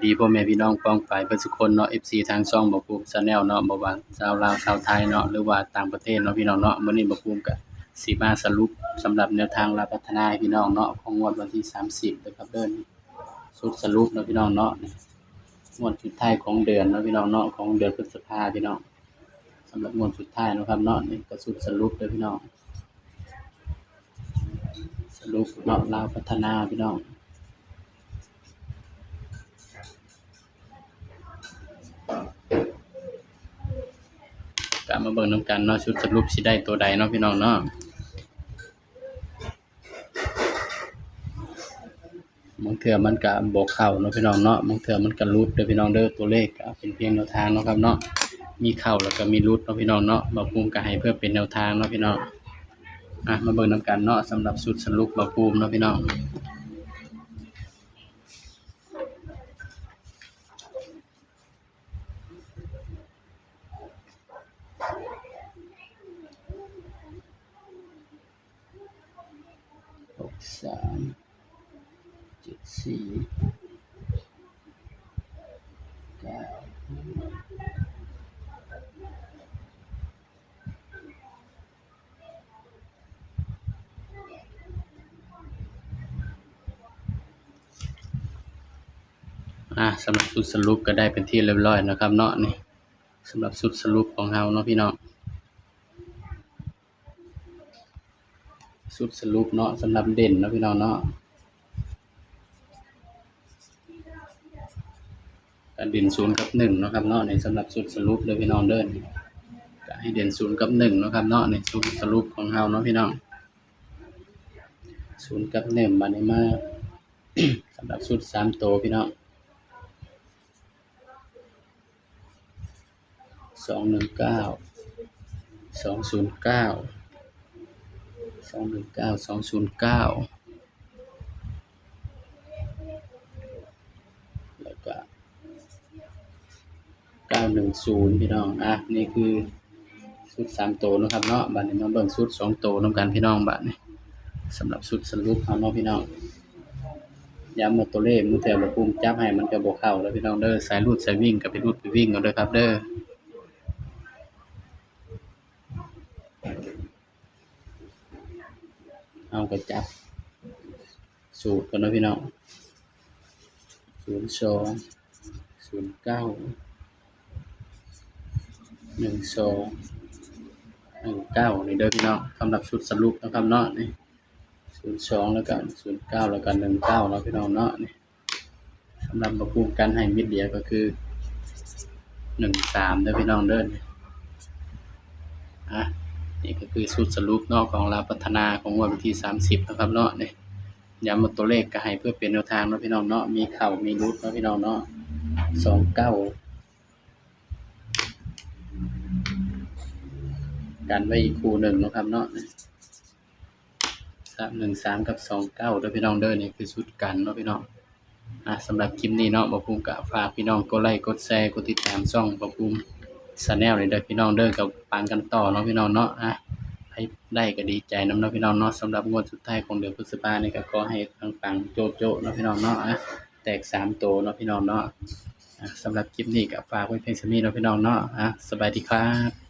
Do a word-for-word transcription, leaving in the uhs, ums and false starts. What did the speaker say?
ดีพ่อแม่พี่น้องป้องปายเบิดซุคนเนาะ เอฟซี ทางช่องบ่าวภูมิ Channel เนาะ บ่ว่าชาวลาวชาวไทยเนาะ หรือว่าต่างประเทศเนาะพี่น้องเนาะ มื้อนี้บ่าวภูมิก็สิมาสรุปสำหรับแนวทางลาวพัฒนาให้พี่น้องเนาะ ของงวดวันที่สามสิบนะครับเด้อ ชุดสรุปเนาะพี่น้องเนาะ งวดสุดท้ายของเดือนเนาะพี่น้องเนาะ ของเดือนพฤษภาพี่น้อง สำหรับงวดสุดท้ายเนาะครับเนาะ นี่ก็ชุดสรุปเด้อพี่น้อง สรุปเนาะ ลาวพัฒนาพี่น้อง ก็มาเบิ่งนำกันเนาะ ชุดสรุปสิได้ตัวใดเนาะพี่น้องเนาะ บางเทื่อมันก็บ่เข้าเนาะพี่น้องเนาะ บางเทื่อมันก็หลุดเด้อพี่น้องเด้อ ตัวเลขก็เป็นเพียงแนวทางเนาะครับเนาะ มีเข้าแล้วก็มีหลุดเนาะพี่น้องเนาะ บ่าวภูมิก็ให้เพื่อเป็นแนวทางเนาะพี่น้อง อ่ะ มาเบิ่งนำกันเนาะ สำหรับชุดสรุปบ่าวภูมิเนาะพี่น้อง หกสาม เจ็ดสี่ เก้า อ่า สำหรับชุดสรุปก็ได้เป็นที่เรียบร้อยนะครับเนาะ นี่ สำหรับชุดสรุปของเฮาเนาะพี่น้อง ชุดสรุปเนาะ สำหรับเด่นเนาะพี่น้องเนาะ ก็เด่นศูนย์กับหนึ่งเนาะครับเนาะ นี่สำหรับชุดสรุปเด้อพี่น้องเด้อ ก็ให้เด่นศูนย์กับหนึ่งเนาะครับเนาะ นี่ชุดสรุปของเฮาเนาะพี่น้อง ศูนย์กับหนึ่ง บัดนี้มา สำหรับชุดสามตัวพี่น้อง สองหนึ่งเก้า สองศูนย์เก้า สองหนึ่งเก้า สองศูนย์เก้า แล้วก็ เก้าหนึ่งศูนย์ พี่น้อง อ่ะ นี่คือชุดสามตัวเนาะครับเนาะ บัดนี้มาเบิ่งชุดสองตัวนำกันพี่น้อง บัดนี้ สำหรับชุดสรุปเฮาเนาะพี่น้อง ย้ำว่าตัวเลขมื้อเทื่อบ่าวภูมิจับให้มันก็บ่เข้าแล้วพี่น้องเด้อ สายรูดสายวิ่งก็ไปรูดไปวิ่งเอาเด้อครับเด้อ เฮาก็จับสูตรก่อนเนาะพี่น้อง ศูนย์สอง ศูนย์เก้า หนึ่งสอง หนึ่งเก้า นี่เด้อพี่น้อง สำหรับชุดสรุปเนาะครับเนาะ นี่ ศูนย์สอง แล้วก็ ศูนย์เก้า แล้วก็ หนึ่งเก้า เนาะพี่น้องเนาะ นี่ สำหรับบ่าวภูมิกันให้เม็ดเดียวก็คือ หนึ่งสาม เด้อพี่น้องเด้อ นี่ อ่ะ นี่ก็คือชุดสรุปเนาะ ของลาวพัฒนาของงวดวันที่สามสิบนะครับเนาะ นี่ ย้ำว่าตัวเลขก็ให้เพื่อเป็นแนวทางเนาะพี่น้องเนาะ มีเข้ามีหลุดเนาะพี่น้องเนาะ สองเก้า กันไว้อีกคู่หนึ่งเนาะครับเนาะ สาม หนึ่งสาม กับ สองเก้า เด้อพี่น้องเด้อ นี่คือชุดกันเนาะพี่น้อง อ่ะ สำหรับคลิปนี้เนาะ บ่าวภูมิก็ฝากพี่น้องกดไลค์ กดแชร์ กดติดตามช่องบ่าวภูมิ Channel เลยเด้อพี่น้องเด้อ กับปังกันต่อเนาะพี่น้องเนาะ อ่ะ ให้ได้ก็ดีใจนำเนาะพี่น้องเนาะ สำหรับงวดสุดท้ายของเดือนพฤษภานี่ก็ขอให้ปังๆ โจ๊ะๆ เนาะพี่น้องเนาะ อ่ะ แตกสามตัวเนาะพี่น้องเนาะ อ่ะ สำหรับคลิปนี้ก็ฝากไว้เพียงเท่านี้เนาะพี่น้องเนาะ อ่ะ สบายดีครับ